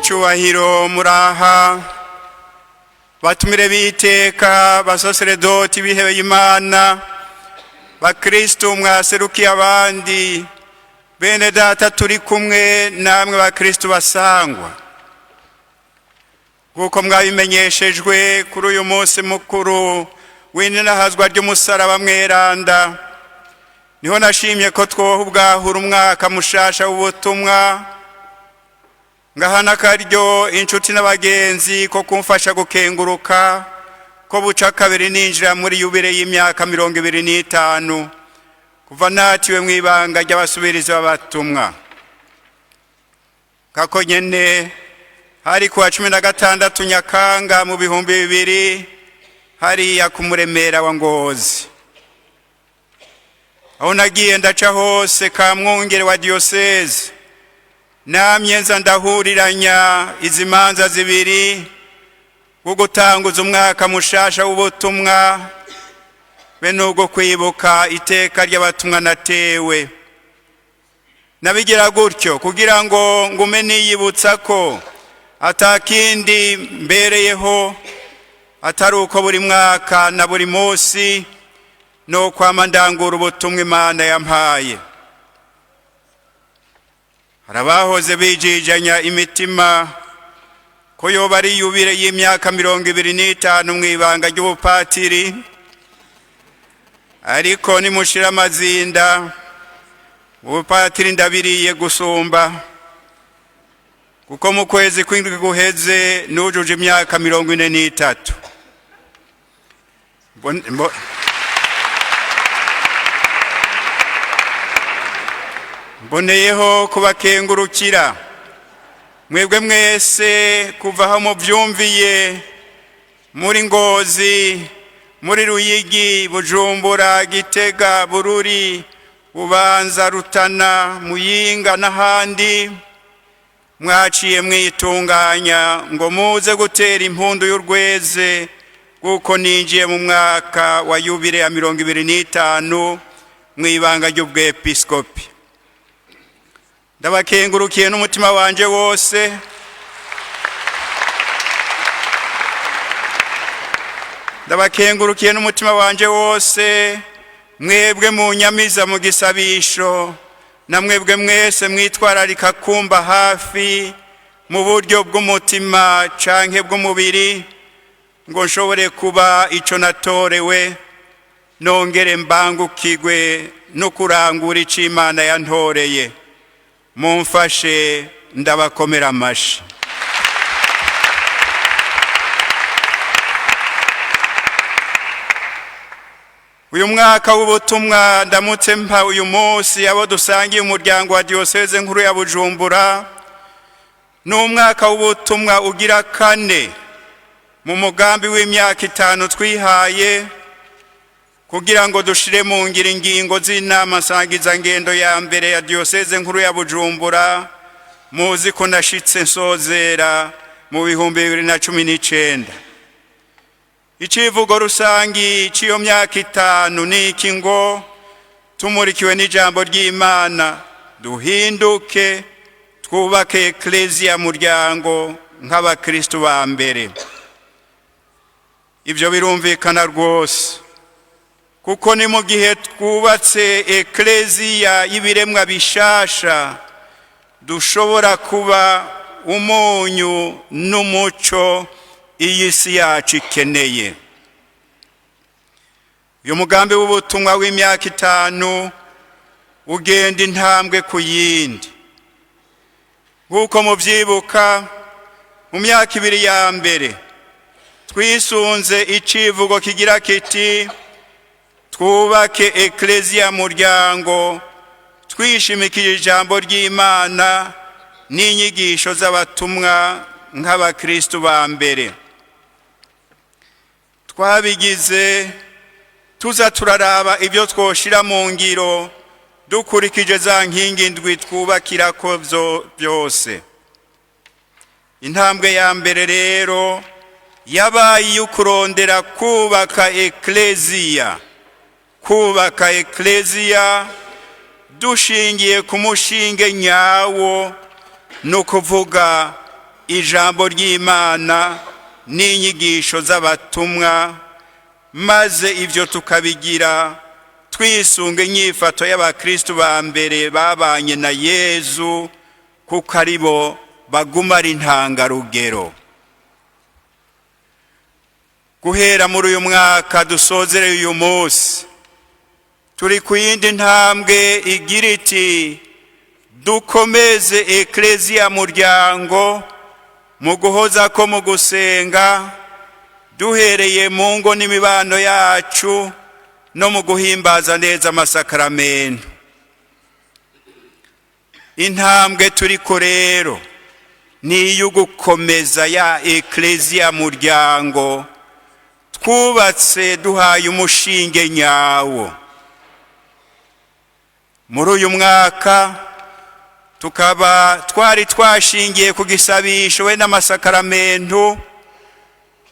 Banyenicubahiro muraha, batumire b'iteka, basaseredoti bihebeye Imana, bakristu mwaserukiye abandi, bene data turi kumwe namwe bakristu basangwa. Nk'uko mwabimenyeshejwe, kuri uyu munsi mukuru w'ininahazwa ry'umusaraba mweranda niho nashimye ko twoha ubwahura umwaka mushasha w'ubutumwa, ngahana akaryo inshuti n'abagenzi ko kumfasha gukenguruka ko buca kabiri ninjira muri yubile y'imyaka 25 kuva natiwe mu ibanga ry'abasubirizi b'abatumwa. Kako nyene hari kuwa 16 Nyakanga mu 2000, hariya ku Muremera wa Ngozi, aho nagiye ndaca hose ka mwungere wa diyoseze, namye nza ndahuriranya izi manza zibiri bwo gutanguza umwaka mushasha w'ubutumwa be n'ubwo kwibuka iteka ry'abatumwa natewe. Nabigira gutyo kugira ngo ngume niyibutsa ko atakindi mbereyeho atari uko buri mwaka na buri munsi no kwama ndangura ubutumwa Imana yampaye. Hari abahoze bijijanya imitima ko yoba ari yubile y'imyaka 25 mu ibanga ry'ubupatiri, ariko nimushira amazinda, ubupatiri ndabiriye gusumba, kuko mu kwezi kw'indwi guheze nujuje imyaka 43. Mboneyeho kubakengurukira mwebwe mwese kuva aho muvyumviye muri Ngozi, muri Ruyigi, Bujumbura, Gitega, Bururi, Bubanza, Rutana, Muyinga n'ahandi, mwaciye mwitunganya ngo muze gutera impundu y'urweze kuko ninjiye mu mwaka wa yubile ya 25 mu ibanga ry'ubwepiskopi. Ndabakengurukiye n'umutima wanje wose. Ndabakengurukiye n'umutima wanje wose, mwebwe munyamiza mu gisabisho, na mwebwe mwese mwitwararika kumba hafi mu buryo bw'umutima canke bw'umubiri, ngo nshobore kuba ico natorewe, nongere mbangukirwe no kurangura ico Imana yantoreye. Mumfashe ndabakomera amashi. Uyu mwaka w'ubutumwa ndamutse mpa uyu munsi abo dusangiye umuryango wa diyoseze nkuru ya Bujumbura, ni umwaka w'ubutumwa ugira kane mu mugambi w'imyaka 5 twihaye kugira ngo dushire mu ngiro ingingo z'inama nsangizangendo ya mbere ya diyoseze nkuru ya Bujumbura, muzi ko nashitse nsozera mu 2019. Icivugo rusangi c'iyo myaka 5 ni iki ngo tumurikiwe n'ijambo ry'Imana duhinduke twubake eklezia muryango nk'abakristu ba mbere. Ibyo birumvikana rwose, kuko ni mu gihe twubatse eklezia y'ibiremwa bishasha dushobora kuba umunyu n'umuco iyi si yacu ikeneye. Uyu mugambi w'ubutumwa w'imyaka 5 ugenda intambwe ku yindi. Nk'uko mubyibuka, mu myaka 2 ya mbere twisunze icivugo kigira kiti twubake eklezia muryango twishimikije ijambo ry'Imana n'inyigisho z'abatumwa nk'abakristu ba mbere. Twabigize tuza turaraba ibyo twoshira mu ngiro dukurikije za nkingi ndwi twubakirako byose. Intambwe ya mbere rero yabaye iyo kurondera kubaka eklezia, kubaka eklezia dushingiye ku mushinge nyawo, no kuvuga ijambo ry'Imana n'inyigisho z'abatumwa, maze ivyo tukabigira twisunga inyifato y'abakristu ba mbere babanye na Yezu, kuko aribo baguma ari intangarugero. Guhera muri uyu mwaka dusozereye uyu munsi, turi ku yindi ntambwe igira iti: dukomeze ekleziya muryango mu guhoza ko mu gusenga, duhereye mu ngo n'imibano yacu, no mu guhimbaza neza amasakaramentu. Intambwe turiko rero ni iy'ugukomeza ya ekleziya muryango twubatse duhaye umushinge nyawo. Muri uyu mwaka tukaba twari twashingiye ku gisabisho we n'amasakaramentu,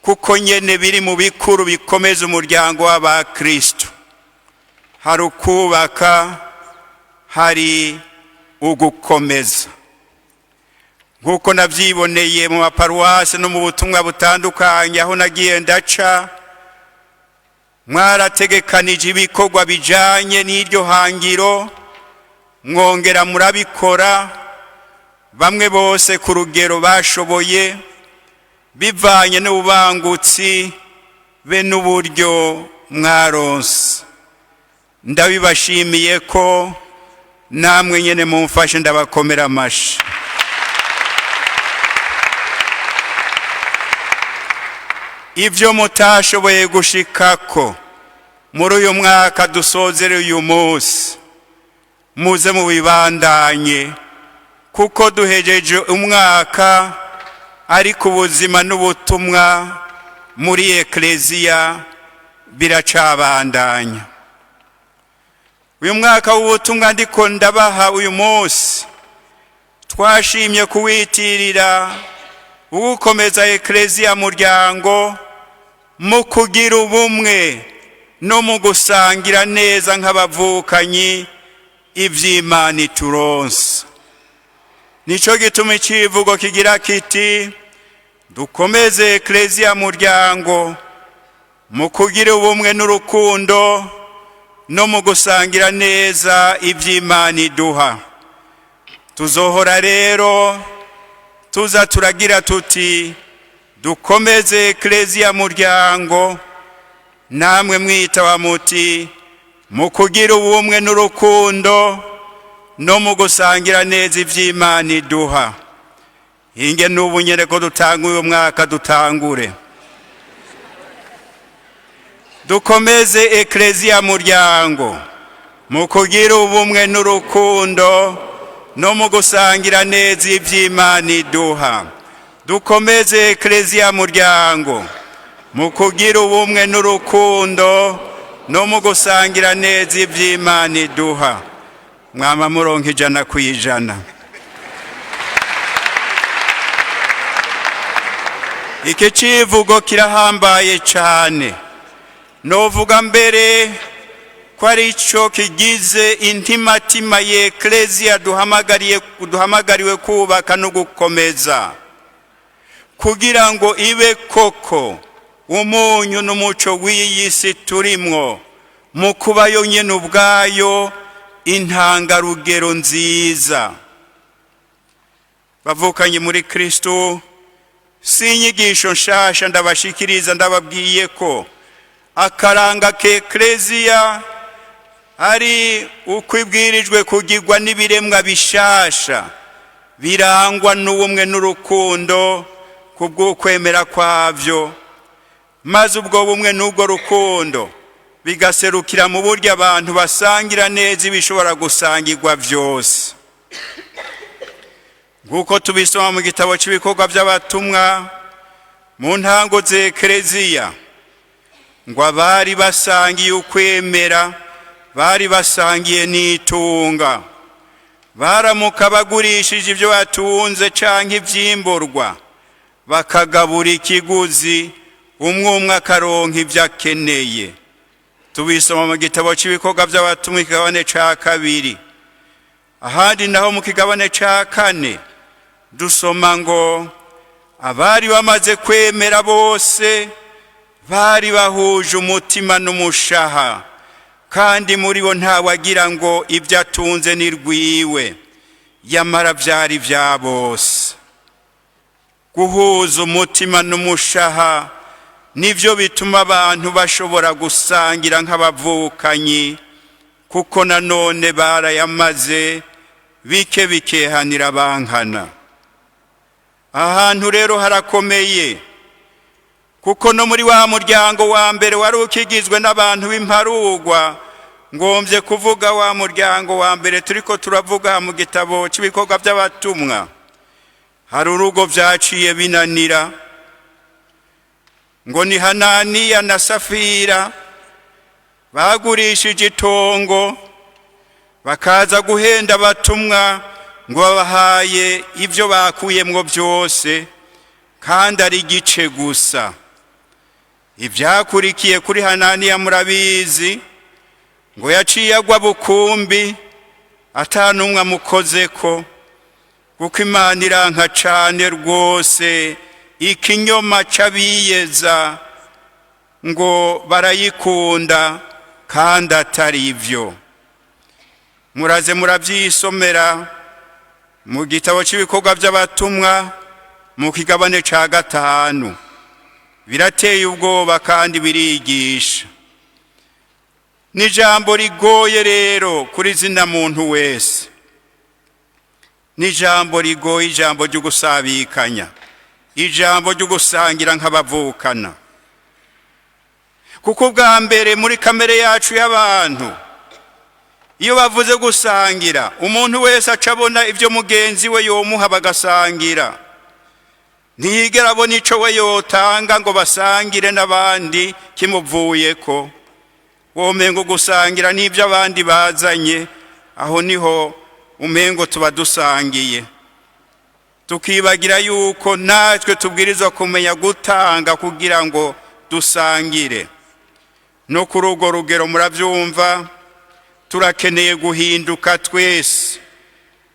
kuko nyene biri mu bikuru bikomeza umuryango w'abakristo. Hari ukubaka, hari ugukomeza. Nk'uko navyiboneye mu maparuwasi no mu butumwa butandukanye aho nagiye ndaca, mwarategekanije ibikorwa bijanye n'iryo hangiro, mwongera murabikora, bamwe bose ku rugero bashoboye, bivanye n'ububangutsi be n'uburyo mwaronse. Ndabibashimiye ko namwe nyene mumfashe ndabakomera amashi. Ivyo mutashoboye gushikako muri uyu mwaka dusozere uyu munsi, muze mubibandanye, kuko duhejeje umwaka, ariko ubuzima n'ubutumwa muri ekleziya biracabandanya. Uyu mwaka w'ubutumwa ndiko ndabaha uyu munsi, twashimye kuwitirira ugukomeza ekleziya muryango mu kugira ubumwe no mu gusangira neza nk'abavukanyi ivy'Imana ituronse. Nico gituma icivugo kigira kiti: dukomeze ekleziya muryango mu kugira ubumwe n'urukundo no mu gusangira neza ivy'Imana iduha. Tuzohora rero tuza turagira tuti: dukomeze ekleziya muryango, namwe mwitaba muti mu kugira ubumwe n'urukundo no mu gusangira neza ivy'Imana iduha. Inge n'ubu nyene ko dutanga uyu mwaka, dutangure dukomeze ekleziya muryango mu kugira ubumwe n'urukundo no mu gusangira neza ivy'Imana iduha. Dukomeze ekleziya muryango mu kugira ubumwe n'urukundo no mu gusangira neza ivy'Imana iduha. Mwama muronka 100 ku 100. Iki civugo kirahambaye cane, novuga mbere ko arico kigize intimatima y'ekleziya duhamagariwe kubaka no gukomeza, kugira ngo ibe koko umunyu n'umuco w'iyi si turimwo, mu kuba yonyene ubwayo intangarugero nziza. Bavukanye muri Kristo, si inyigisho nshasha ndabashikiriza, ndababwiye ko akaranga k'ekleziya ari ukwibwirijwe kugirwa n'ibiremwa bishasha birangwa n'ubumwe n'urukundo kubw'ukwemera kwavyo, maze ubwo bumwe n'ubwo rukundo bigaserukira mu buryo abantu basangira neza ibishobora gusangirwa vyose. Nk'uko tubisoma mu gitabo cy'ibikorwa by'abatumwa mu ntango z'ekleziya, ngo abari basangiye ukwemera bari basangiye n'itunga, baramuka bagurishije ibyo batunze canke ivyimburwa, bakagabura ikiguzi, umwe umwe akaronka ibyo akeneye. Tubisoma mu gitabo cy'ibikorwa by'abatumwa ikigabane ca 2. Ahandi naho mu kigabane ca 4 dusoma ngo Abari bamaze kwemera bose bari bahuje umutima n'umushaha, kandi muri bo ntawagira ngo ibyo atunze ni rwiwe, yamara byari bya bose. Guhuza umutima n'umushaha nibyo bituma abantu bashobora gusangira nk'abavukanyi, kuko nanone barayamaze bike bikehanira bankana. Ahantu rero harakomeye, kuko no muri wa muryango wa mbere wari ukigizwe n'abantu b'imparugwa, ngombye kuvuga wa muryango wa mbere turiko turavuga mu gitabo cy'ibikorwa by'abatumwa, hari urugo byaciye binanira. Ngo ni Hananiya na Safira bagurishije itongo, bakaza guhenda abatumwa ngo babahaye ibyo bakuyemwo byose, kandi ari igice gusa. Ibyakurikiye kuri Hananiya murabizi, ngo yaciye agwa bukumbi atanumwe amukozeko, kuko Imana iranka cane rwose ikinyoma c'abiyeza ngo barayikunda kandi atari ivyo. Muraze muravyisomera mu gitabo cy'ibikorwa by'abatumwa mu kigabane ca 5. Birateye ubwoba kandi birigisha. N'ijambo rigoye rero kuri zina muntu wese, n'ijambo rigoye, ijambo ryo gusabikanya, ijambo ryo gusangira nk'abavukana, kuko ubwa mbere muri kamere yacu y'abantu, iyo bavuze gusangira, umuntu wese aca abona ibyo mugenzi we yomuha bagasangira. Ntiyigera abona ico we yotanga ngo basangire n'abandi kimuvuyeko. Womengo gusangira n'ibyo abandi bazanye, aho niho umengo tuba dusangiye, tukibagira yuko natwe tubwirizwa kumenya gutanga kugira ngo dusangire. No kuri urwo rugero murabyumva, turakeneye guhinduka twese,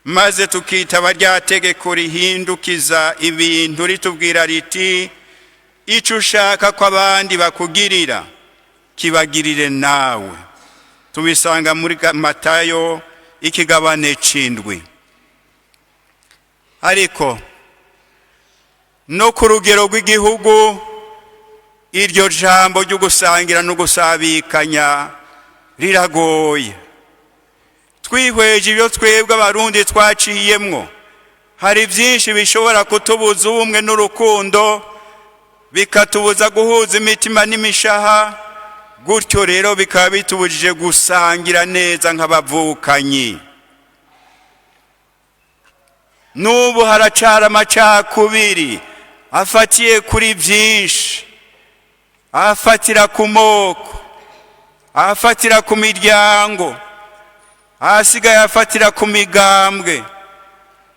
maze tukitaba rya tegeko rihindukiza ibintu ritubwira riti: icyo ushaka ko abandi bakugirira kibagirire nawe. Tubisanga muri Matayo ikigabane 7. Ariko no ku rugero rw'igihugu, iryo jambo ryo gusangira no gusabikanya riragoye. Twihweje ibyo twebwe Abarundi twaciyemwo, hari byinshi bishobora kutubuza ubumwe n'urukundo, bikatubuza guhuza imitima n'imishaha, gutyo rero bikaba bitubujije gusangira neza nk'abavukanyi. N'ubu haracara amacakubiri afatiye kuri byinshi, afatira ku moko, afatira ku miryango, ahasigaye afatira ku migambwe,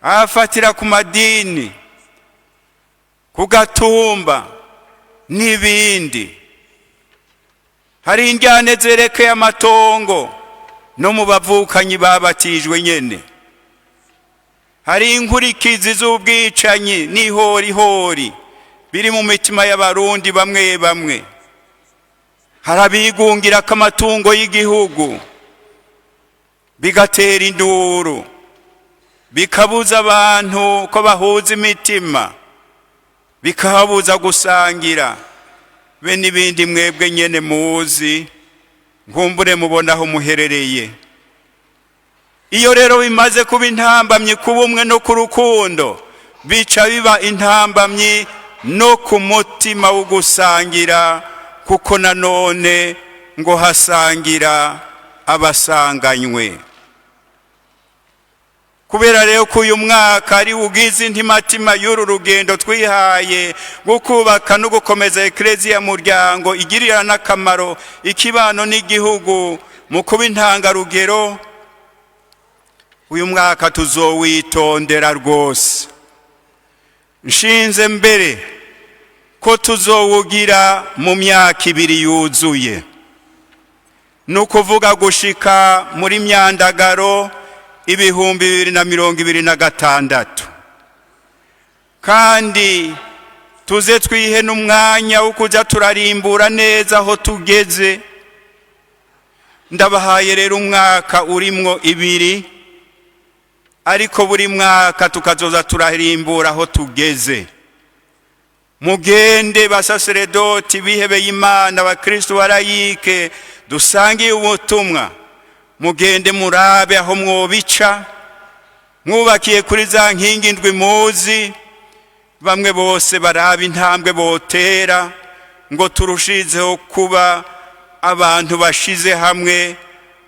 afatira ku madini, ku gatumba n'ibindi. Hari injyane zerekeye amatongo no mu bavukanyi babatijwe nyene. Hari inkurikizi z'ubwicanyi n'ihorihori biri mu mitima y'Abarundi bamwe bamwe. Hari abigungira ko amatungo y'igihugu, bigatera induru, bikabuza abantu ko bahuza imitima, bikababuza gusangira, be n'ibindi mwebwe nyene muzi, nkumbure mubona aho muherereye. Iyo rero bimaze kuba intambamyi ku bumwe no ku rukundo, bica biba intambamyi no ku mutima wo gusangira, kuko nanone ngo hasangira abasanganywe. Kubera rero ko uyu mwaka ari ugize intimatima y'uru rugendo twihaye rwo kubaka no gukomeza Eklezia muryango igirira n'akamaro ikibano n'igihugu mu kuba intangarugero, uyu mwaka tuzowitondera rwose. Nshinze mbere ko tuzowugira mu myaka 2 yuzuye, ni ukuvuga gushika muri myandagaro 2026. Kandi Tuze twihe n'umwanya wo kuja turarimbura neza aho tugeze. Ndabahaye rero umwaka urimwo ibiri, ariko buri mwaka tukazoza turarimbura aho tugeze. Mugende basaseredoti, bihebeye Imana, abakristu barayike dusangiye ubutumwa, mugende murabe aho mwobica mwubakiye kuri za nkingi ndwi muzi. Bamwe bose baraba intambwe botera ngo turushizeho kuba abantu bashize hamwe,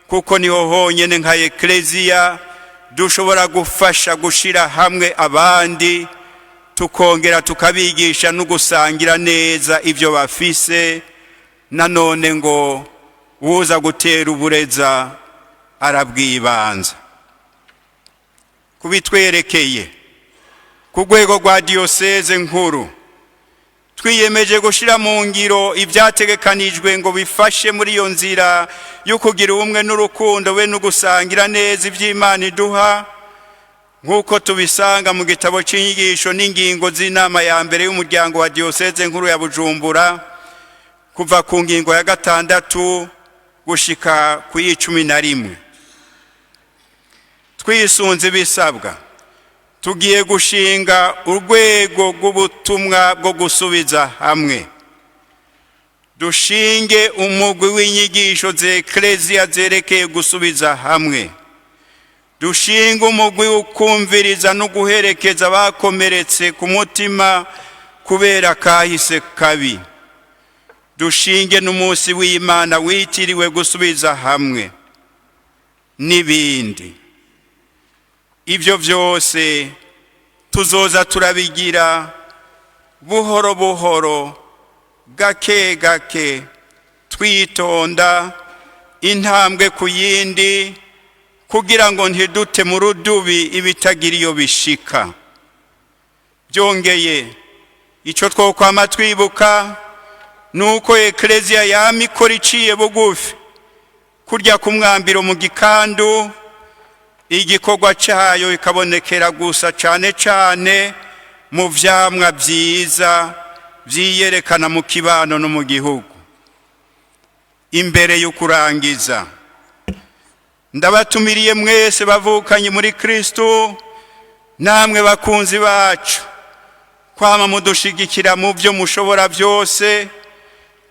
kuko niho honyine nka ekleziya dushobora gufasha gushira hamwe abandi, tukongera tukabigisha no gusangira neza ibyo bafise. Nanone ngo uza gutera ubureza arabwibanza. Kubitwerekeye ku rwego rwa diyoseze nkuru, twiyemeje gushyira mu ngiro ibyategekanijwe ngo bifashe muri iyo nzira yo kugira ubumwe n'urukundo be no gusangira neza iby'Imana iduha, nk'uko tubisanga mu gitabo cy'inyigisho n'ingingo z'inama ya mbere y'umuryango wa diyoseze nkuru ya Bujumbura, kuva ku ngingo ya 6 gushika ku y'11. Twisunze ibisabwa, tugiye gushinga urwego rw'ubutumwa bwo gusubiza hamwe, dushinge umugwi w'inyigisho z'ekleziya zerekeye gusubiza hamwe, dushinge umugwi wo kumviriza no guherekeza abakomeretse ku mutima kubera kahise kabi, dushinge n'umunsi w'Imana witiriwe gusubiza hamwe n'ibindi. Ibyo byose tuzoza turabigira buhoro buhoro, gake gake, twitonda, intambwe ku yindi, kugira ngo ntidute mu rudubi ibitagira iyo bishika. Byongeye, icyo twokwama twibuka ni uko ekleziya yama ikora iciye bugufi, kurya kumwambiro mu gikandu, igikorwa cyayo ikabonekera gusa cane cane mu vyamwa vyiza vyiyerekana mu kibano no mu gihugu. Imbere yo kurangiza, ndabatumiriye mwese bavukanye muri Kristo, namwe bakunzi bacu, kwama mudushigikira mu byo mushobora byose,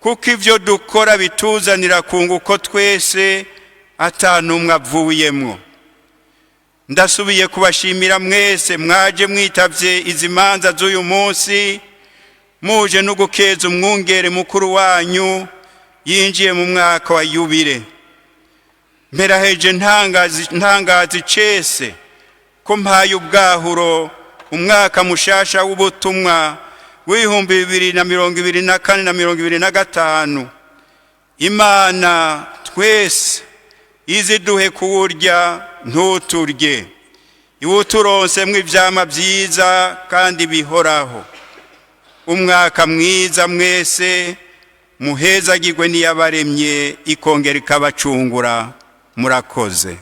kuko ivyo dukora bituzanira kunguko twese, atanumwe avuyemwo. Ndasubiye kubashimira mwese mwaje mwitavye izi manza z'uyu munsi, muje no gukeza umwungere mukuru wanyu yinjiye mu mwaka wa yubile. Mperaheje ntangaza icese ko mpaye ubwahuro umwaka mushasha w'ubutumwa w'2024 na 2025. Imana twese iziduhe kuwurya ntuturye, iwuturonsemwo ivyama vyiza kandi bihoraho. Umwaka mwiza mwese, muhezagirwe n'iyabaremye ikongera ikabacungura. Murakoze.